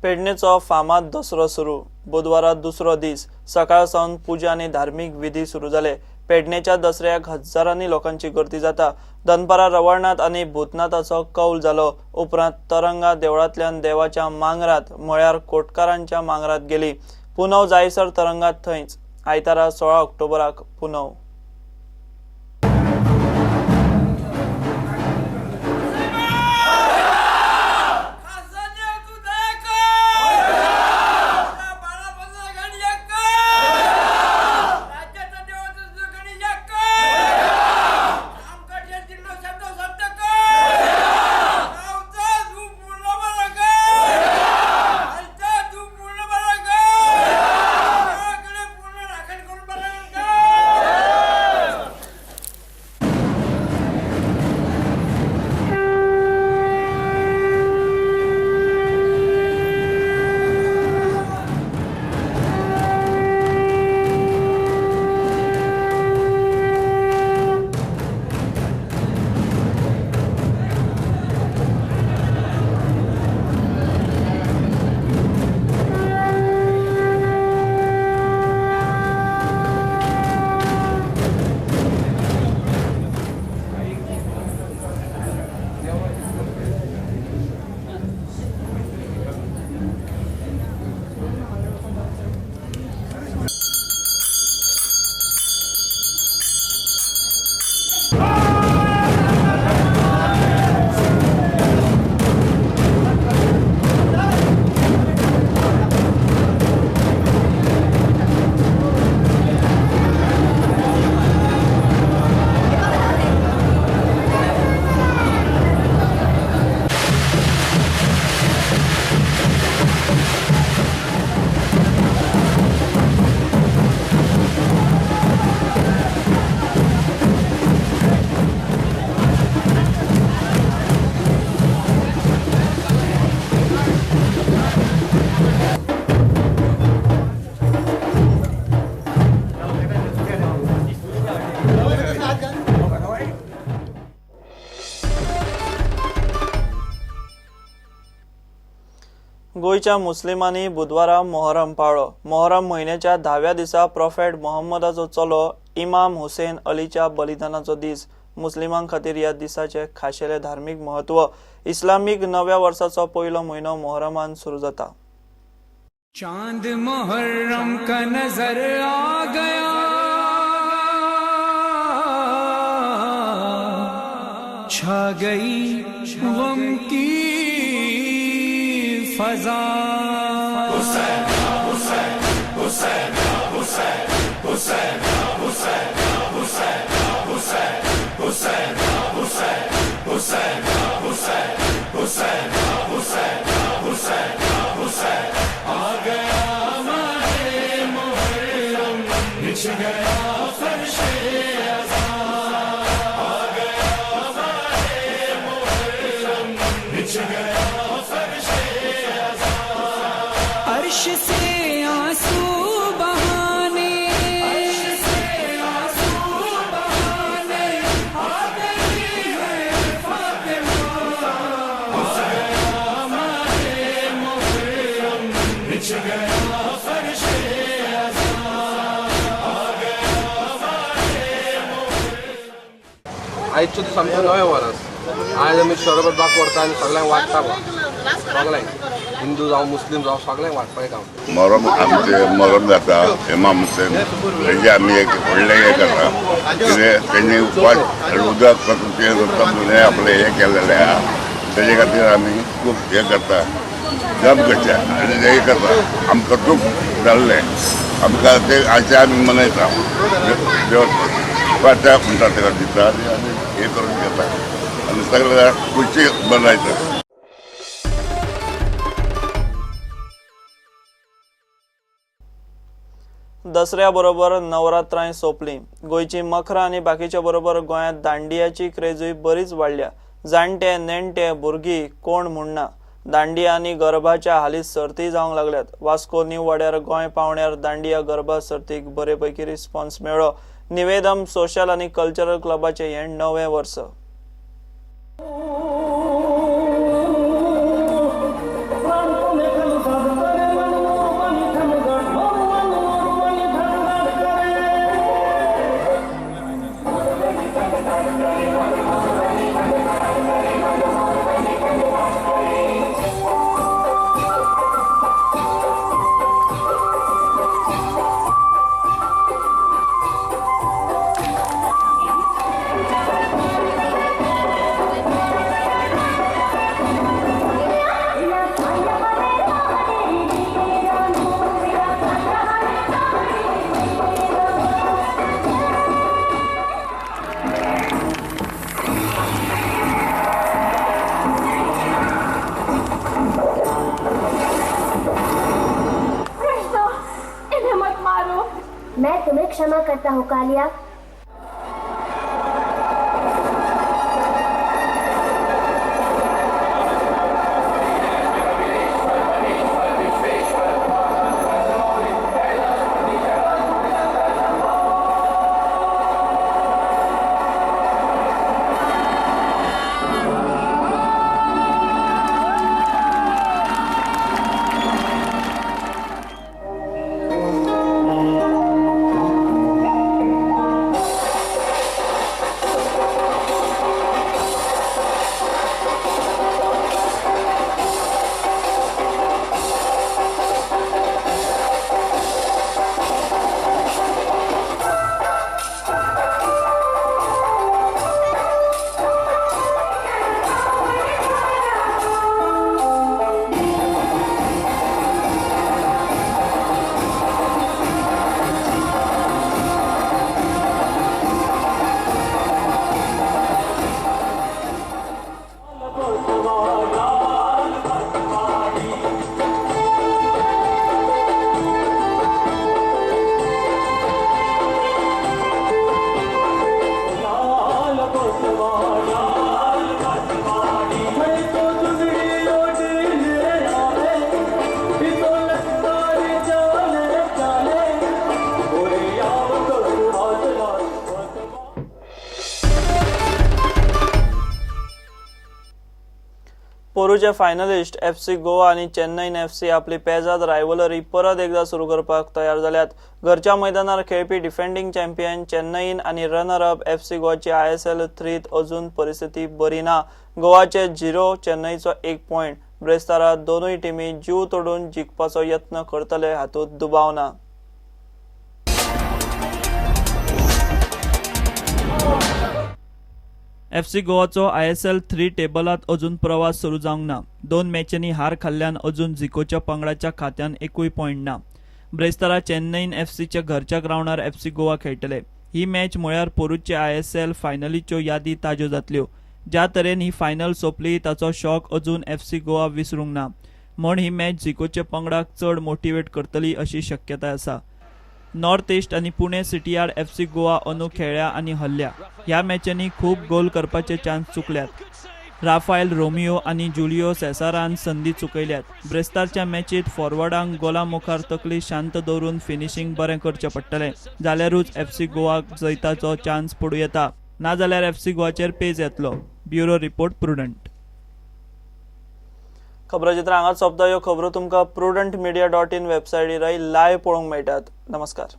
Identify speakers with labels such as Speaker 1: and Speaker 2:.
Speaker 1: पेडणेचो फामाद दसरो सुरू. बुधवारा दुसरो दीस. सकाळ सावन पुजा आनी धार्मीक विधी सुरू जाले. पेडणेच्या दसऱ्याक हजारांनी लोकांची गर्दी जाता. दनपारा रवळनाथ आनी भूतनाथाचो कौल जालो. उपरांत तरंगा देवळांतल्यान देवाच्या मांगरात म्हळ्यार कोटकारांच्या मांगरात गेली. पुनव जायसर तरंगा थंयच. आयतारा 16 ऑक्टोबराक पुनव. गोंयच्या मुस्लिमांनी बुधवारा मोहरम पाळ्ळो. मोहरम म्हयन्याच्या 10व्या दिसा प्रोफेट मोहम्मदाचो चलो इमाम हुसेन अलीच्या बलिदानाचो दीस. मुस्लिमां खातीर ह्या दिसाचें खाशेलें धार्मीक म्हत्व. इस्लामीक नव्या वर्साचो पयलो म्हयनो मोहरमान सुरू जाता.
Speaker 2: चांद मुहर्रम का नजर आ गया, छा गई गम की फजा.
Speaker 3: हुसैन हुसैन हुसैन हुसैन हुसैन हुसैन हुसैन हुसैन हुसैन हुसैन हुसैन हुसैन हुसैन हुसैन हुसैन हुसैन. आ गया माहे मुहर्रम, बिछ गया फर्शे अज़ा. आ गया माहे मुहर्रम, बिछ गया फर्शे अज़ा.
Speaker 2: अर्श से आंसू बहाने, अर्श से आंसू बहाने आ गई है फातिमा.
Speaker 3: माहे मुहर्रम, बिछ गया फर्शे अज़ा. आ गया माहे मुहर्रम.
Speaker 4: आयचो दीस आमचें नवें वर्स. आयज आमी शरबत बाग व्हरता आनी सगळ्यांक वांट्टा सगळ्यांक, हिंदू जावं मुस्लीम जावं सगळ्यांक वांटपाचें काम.
Speaker 5: मोहरम आमचे मोहरम जाता. इमाम हुसेन हेजे आमी एक व्हडलें हें करता. कितें तेणी उपास उदक पासून तें करता म्हणून हें आपलें हें केलेलें आहा. तेजे खातीर आमी खूब हें करता, जप करचें आनी हें करता. आमकां खूब जाल्लें आमकां तें आशें आमी मनयता. देव फात्या म्हणटा ताका दिता आनी आमी हें करून घेता आनी सगळ्या खुशी मनयता.
Speaker 1: दसऱ्या बरोबर नवरात्रांय सोंपली. गोंयची मखरां आनी बाकीच्या बरोबर गोंयांत दांडियाची क्रेजूय बरीच वाडल्या. जाणटे नेणटे भुरगीं कोण म्हणना, दांडिया आनी गरबाच्या हालींच सर्ती जावंक लागल्यात. वास्को न्यू वाड्यार गोंय पावण्यार दांडिया गरबा सर्तीक बरे पैकी रिस्पॉन्स मेळ्ळो. निवेदम सोशल आनी कल्चरल क्लबाचें हें 9वें वर्स.
Speaker 6: करता हो कालिया।
Speaker 1: पोरूचे फायनलिस्ट एफसी गोवा आनी चेन्नईन एफसी आपली पेजाद रायवलरी परत एकदा सुरू करपाक तयार जाल्यात। घरच्या मैदानार खेळपी डिफेंडिंग चॅम्पियन चेन्नईन आनी रनर अप एफसी गोवाची ISL 3 अजून परिस्थिती बरी ना। गोवाचे 0, चेन्नईचो 1 पॉयंट। ब्रेस्तारा दोनूय टिमी जीव तोडून जिखपाचो यत्न करतले हातूंत दुबाव ना। एफसी गोवाचो ISL 3 टेबलात अजून प्रवास सुरू जावंक ना। 2 मॅचींनी हार खाल्ल्यान अजून झिकोच्या पंगडाच्या खात्यान एकूय पॉयंट ना। ब्रेस्तारा चेन्नईन एफसीच्या घरच्या ग्रावंडार एफसी गोवा खेळटले। ही मॅच म्हळ्यार पोरूचे ISL फायनलीच्यो यादी ताज्यो जातल्यो। ज्या तरेन ही फायनल सोंपली ताचो शॉक अजून एफसी गोवा विसरूंक ना, म्हण ही मॅच झिकोच्या पंगडाक चड मोटिवेट करतली अशी शक्यताय आसा। नॉर्थ ईस्ट आनी पुणे सिटी आड एफसी गोवा अंदू खेळ्ळ्या आनी हरल्या। ह्या मॅचींनी खूब गोल करपाचे चान्स चुकल्यात। राफायल रोमियो आनी जुलियो सेसारान संदी चुकयल्यात। ब्रेस्तारच्या मॅचीत फॉरवर्डांक गोला मुखार तकली शांत दवरून फिनिशींग बरें करचें पडटलें, जाल्यारूच एफसी गोवाक जैताचो चान्स पडूं येता, नाजाल्यार एफसी गोवाचेर पेज येतलो। Bureau report, Prudent. खबराचित्र हांगाच सोंपता। ह्यो खबरो तुमकां prudentmedia.in वेबसायटीरय लायव्ह पळोवंक मेळटात। नमस्कार।